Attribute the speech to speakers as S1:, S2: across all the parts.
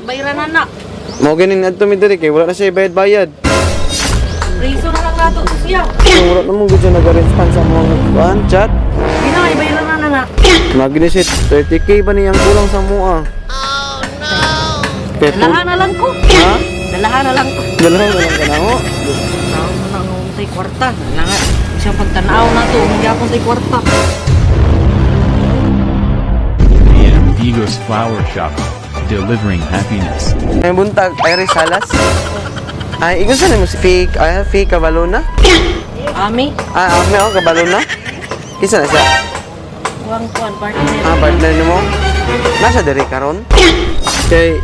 S1: Bayran na na.
S2: Mao ganin adto mi diri kay wala na siya bayad-bayad.
S1: Priso na lang nato to siya.
S2: So, wala na mong gud siya nag-response sa mga kuan chat.
S1: Pinay, bayran na na na.
S2: Nagini siya 30K ba niyang kulang sa mua? Oh no. Kay
S1: Dalahan na lang ko.
S2: Ha?
S1: Dalahan na lang ko.
S2: Dalawa na lang ka na mo.
S1: Tawag mo na ang tay kwarta. Na nga. Siya pagtanaw na to, hindi akong tay kwarta.
S3: AM Digos Flower Shop, delivering happiness.
S2: May buntag, Iris Salas. Ay, ikaw saan mo si Fake, ay, Fake Cabalona?
S1: Ami,
S2: Ah, ah, may ako Cabalona? Isa na siya.
S1: kuwang kuwan, partner.
S2: Ah, partner nimo. Nasa diri karon? Kay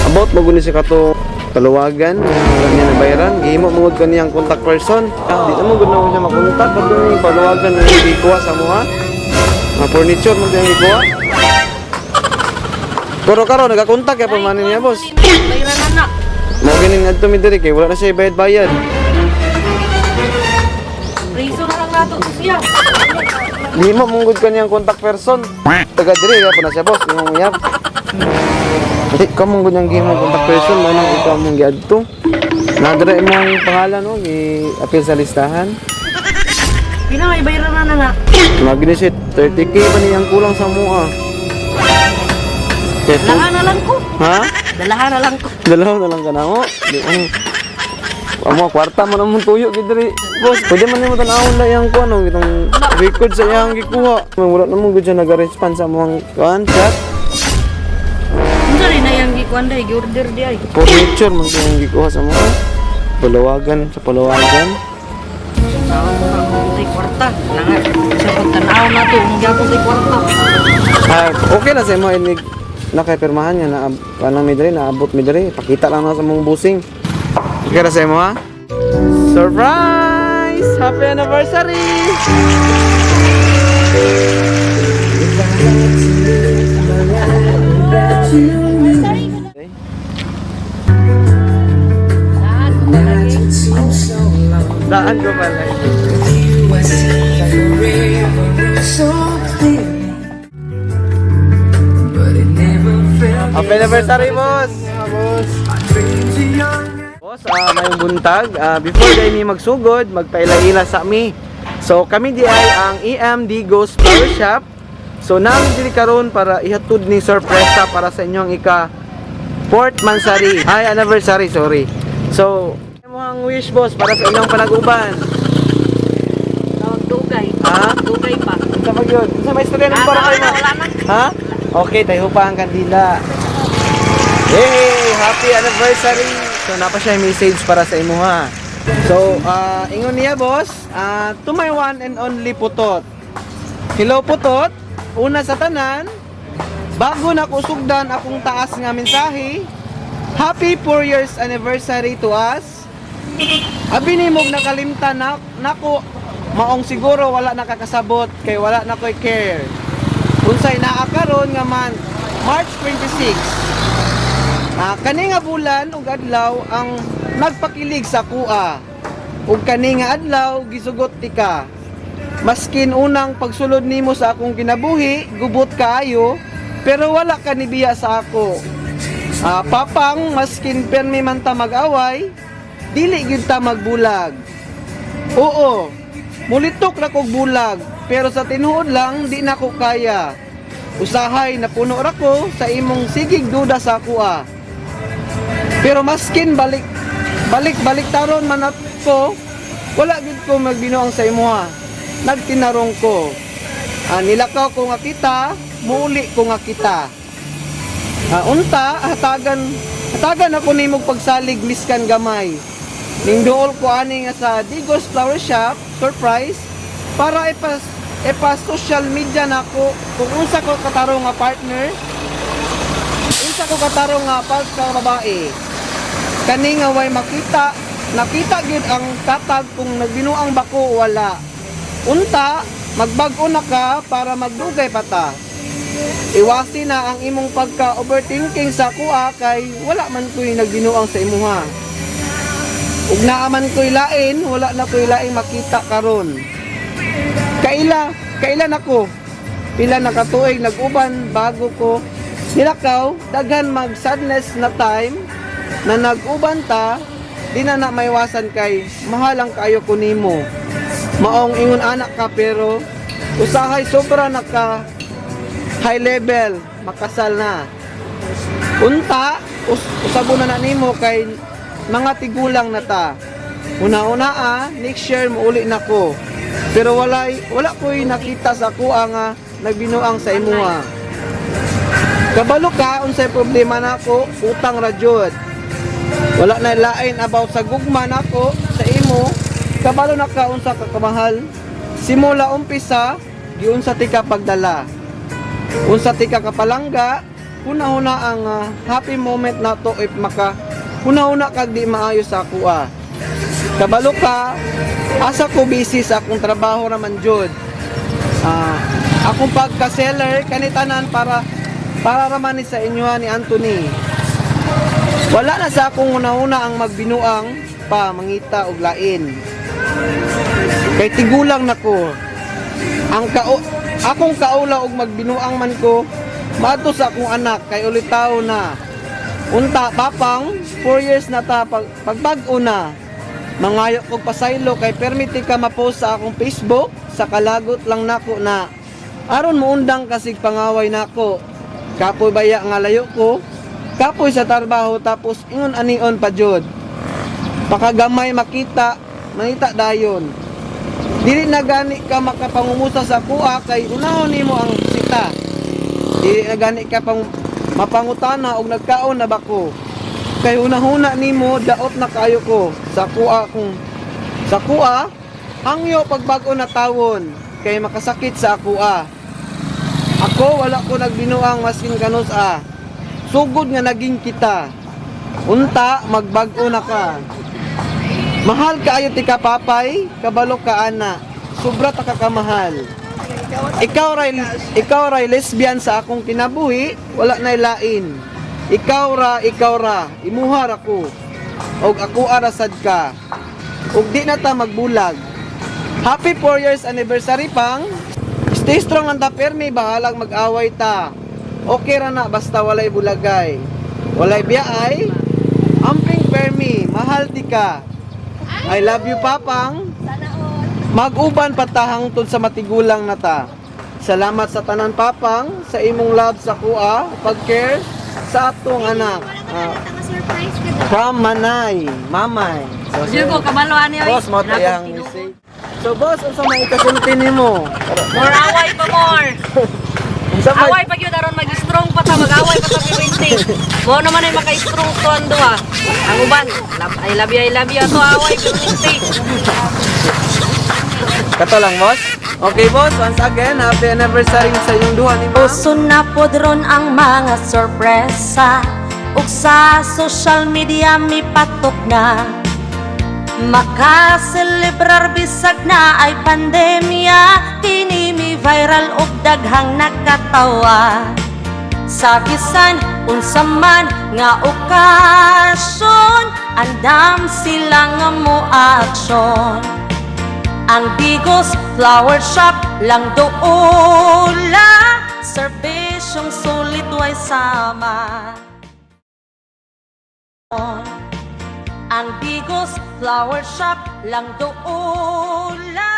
S2: about mo guni siya kato paluwagan, wala niya nabayaran, gihimo mo gud kaniyang contact person. Ah, di na mo gud na mo siya makontak kato yung paluwagan na gikuha sa mua. Mga furniture mo tiyang gikuha. Pero karon nagakontak kay pa man niya, boss.
S1: Bayran na na.
S2: Mao ganin adto mi diri kay wala na siya bayad-bayad.
S1: Priso na lang nato to siya.
S2: Gihimo mo gud kaniyang contact person. Taga diri kaya pa na siya, boss, imong uyab. Di ka mong gud ang gihimo contact person mo nang ikaw mong giadto. Nadre imong pangalan no, gi-appeal sa listahan.
S1: Pinay, bayran na na na.
S2: Magni siya 30K pa niyang kulang sa mua. Kay
S1: Dalahan na lang ko.
S2: Ha?
S1: Dalahan na lang ko.
S2: Dalawa na lang ka na mo. Di ang amo kwarta mo namon tuyo gid diri. Boss, pwede man nimo tan-awon na iyang kuan no, itong record sa iyang gikuha. Wala namon gud siya nag-response sa among kuan chat.
S1: Unsa rin na yang gikuan day, gi-order di ay.
S2: Furniture man kayong gikuha sa mga palawagan sa palawagan.
S1: Tawag mo na ang tay kwarta. Na nga. Siya pagtanaw na to, hindi akong tay kwarta.
S2: Ah, okay na sa imo inig nakapirmahan niya na kanang mi diri naabot mi diri pakita lang na sa mong busing. Okay ra sa imo ha? Surprise! Happy anniversary! Daan ko pala. Happy anniversary, boss! Boss, mayong buntag. Before day mi magsugod, magpaila-ila sa mi. So kami di ay ang EMD Ghost Flower Shop. So namin diri karon para ihatod ni sorpresa para sa inyong ika fourth mansary. Ay, anniversary, sorry. So, mo ang wish, boss, para sa inyong panag-uban.
S1: Tawag dugay.
S2: Ha?
S1: Dugay pa.
S2: Unsa ba gyud? Unsa may istorya nang para
S1: Ah,
S2: kayo?
S1: wala, wala na.
S2: Ha? Okay, tayo pa ang kandila. Hey, happy anniversary! So, napa siya yung message para sa imuha. So, ingon niya, boss, to my one and only Putot. Hello, Putot. Una sa tanan, bago na kusugdan akong taas nga mensahe, happy 4 years anniversary to us. Abi nimog nakalimtan na nako maong siguro wala nakakasabot kay wala na ko'y care. Unsay naa karon nga man March 26. Ah, kani nga bulan ug adlaw ang nagpakilig sa kuha. Ug kani nga adlaw gisugot tika. Maskin unang pagsulod nimo sa akong kinabuhi, gubot kaayo, pero wala ka nibiya sa ako. Ah, papang maskin permi man ta mag-away, dili gyud ta magbulag. Oo, mulitok ra kog bulag, pero sa tinuod lang di na ko kaya. Usahay napuno ra ko sa imong sigig duda sa akoa. Pero maskin balik balik balik taron man ko, wala gyud ko magbinuang sa imuha. Nagtinarong ko. Ah, nilakaw ko nga kita, muuli ko nga kita. Ah, unta hatagan hatagan ako nimog pagsalig miskan gamay. Ning duol ko ani nga sa Digos Flower Shop, surprise para ipas ipa social media nako kung unsa ko katarong nga partner, unsa ko katarong nga partner nga babae. Kani nga way makita, nakita gyud ang katag kung nagbinuang bako o wala. Unta, magbag-o na ka para magdugay pa ta. Iwasi na ang imong pagka-overthinking sa kuha kay wala man ko'y nagbinuang sa imuha. Ug naa man ko'y lain, wala na ko'y laing makita karon. Kaila, kailan ako? Pila na katuig nag-uban bago ko Nilakaw, daghan mag sadness na time na nag-uban ta, di na na maiwasan kay mahal ang kaayo ko nimo. Maong ingon anak ka, pero usahay sobra na ka high level, makasal na. Unta, usabo na na nimo kay mga tigulang na ta. Una-una ah, next year muuli na ko. Pero wala ko'y nakita sa kuha nga nagbinuang sa imuha. Kabalo ka unsay problema nako, utang ra jud. Wala na lain about sa gugma nako sa imo. Kabalo na ka unsa ka kamahal. Simula umpisa, giunsa ti ka pagdala. Unsa ti ka kapalangga, huna-huna ang happy moment nato if maka huna-huna kag di maayo sa akuha. Kabalo ka, asa ko busy sa akong trabaho raman jud. Akong pagka-seller kanitanan para para raman ni sa inyo ni Anthony. Wala na sa akong una-una ang magbinuang pa mangita og lain. Kay tigulang nako. Ang akong kaula og magbinuang man ko maadto sa akong anak kay ulitaw na. Unta papang 4 years na ta pagbag-o na. Mangayo kog pasaylo kay permiti ka ma-post sa akong Facebook sa kalagot lang nako na aron muundang kasig pangaway nako. Kapoy baya nga layo ko, kapoy sa trabaho, tapos ingon anion pa jud. Pakagamay makita, mangita dayon. Dili na gani ka makapangumusta sa kuha kay unahon nimo ang sita. Dili na gani ka pang mapangutana og nagkaon na ba ko. Kay unahuna nimo daot na kaayo ko sa kuha kung sa kuha hangyo pagbag-o na tawon kay makasakit sa akuha. Ako wala ko nagbinuang maskin kanus a. Sugod nga naging kita. Unta magbag-o na ka. Mahal kaayo ti ka papay, kabalo ka ana. Sobra ta ka kamahal. Ikaw ray lesbian sa akong kinabuhi, wala nay lain. Ikaw ra, imuha ra ko. Og ako arasad ka. Og di na ta magbulag. Happy 4 years anniversary, pang. Stay strong lang ta permi, bahalag mag-away ta. Okay ra na basta walay bulagay. Walay biyaay. Amping permi, mahal di ka. I love you, papang. Mag-uban patahangtod sa matigulang na ta. Salamat sa tanan, papang, sa imong love sa kuha, pag-care sa atong anak.
S4: Surprise ka daw.
S2: From Manay, Mamay. So,
S1: Diyo ko kabalo ani oy.
S2: Boss, mo tayang message. So boss, unsa may ikasulti nimo?
S1: More away pa more.
S2: Unsa may
S1: Away pa gyud aron mag-strong pa ta, mag-away pa ta permente. Mo naman ay maka-strong to ang duha. Ang uban, I love you, I love you ato away permente.
S2: Kato lang, boss. Okay, boss, once again, happy anniversary sa inyong duha ni ma'am.
S4: Uso na pod ron ang mga sorpresa ug sa social media mipatok na. Makaselebrar bisag na ay pandemya, kini mi viral ug daghang nakatawa. Sa bisan unsa man nga okasyon, andam sila nga mo aksyon. Ang Digos Flower Shop lang doula, serbisyong sulit way sama. Ang Digos Flower Shop lang doula.